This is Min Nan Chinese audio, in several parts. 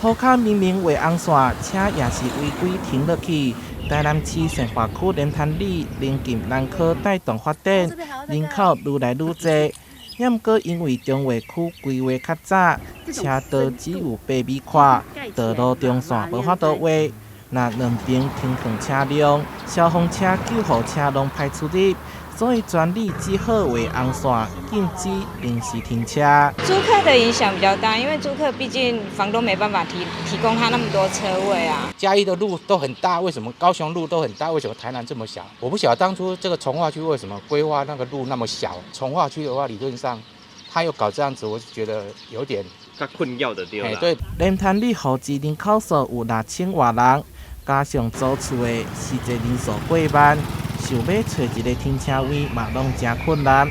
塗跤明明畫紅線，車也是違規停落去。台南市善化區蓮潭里臨近南科帶動發展，人口愈來愈濟。毋過因為重劃區規劃較早，車道只有8米寬，道路中線無法度畫。若兩邊停放車輛，消防車、救護車攏歹出入，所以全里只好畫紅線，禁止臨時停車。租客的影響比較大，因為租客畢竟房東沒辦法提供他那麼多車位啊。嘉義的路都很大，為什麼高雄路都很大？為什麼台南這麼小？我不曉得當初這個重劃區為什麼規劃那個路那麼小。重劃區的話，理論上他又搞這樣子，我就覺得有點較困擾的對啦。對。蓮潭里戶籍人口數有6000外人，加上租厝的實際人數過萬，想欲揣一个停車位嘛，攏誠困難。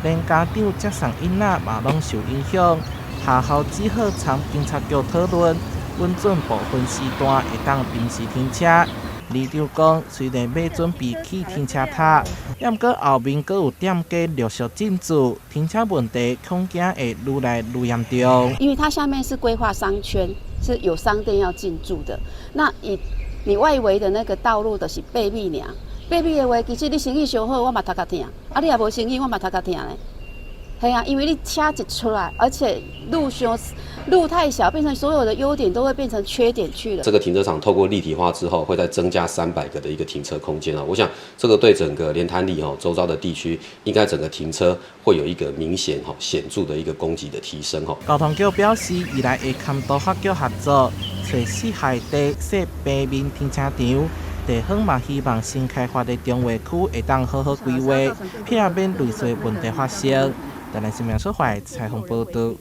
連家長接送囡仔嘛，攏受影響。學校只好參警察局討論，允准部分時段會當臨時停車。里長講，雖然欲準備起停車塔，毋過後面閣有店家陸續進駐，停車問題恐驚會愈來愈嚴重。因為它下面是規劃商圈，是有商店要進駐的。那以你外圍的那個道路就是8米爾，八米的話，其實你生意上好，我嘛頭殼疼；啊，你若無生意，我嘛頭殼疼咧。係啊，因為你車一出來，而且路上路太小，變成所有的優點都會變成缺點去了。這個停車場透過立體化之後，會再增加300個的一個停車空間啊！我想這個對整個蓮潭里吼周遭的地區，應該整個停車會有一個明顯吼顯著的一個供給的提升吼。交通局表示，未來會和都發局合作，揣四塊地設平面停車場。地方嘛希望新開發的重劃區會當好好規劃，避免類似問題發生。台南新聞小懷採訪報道。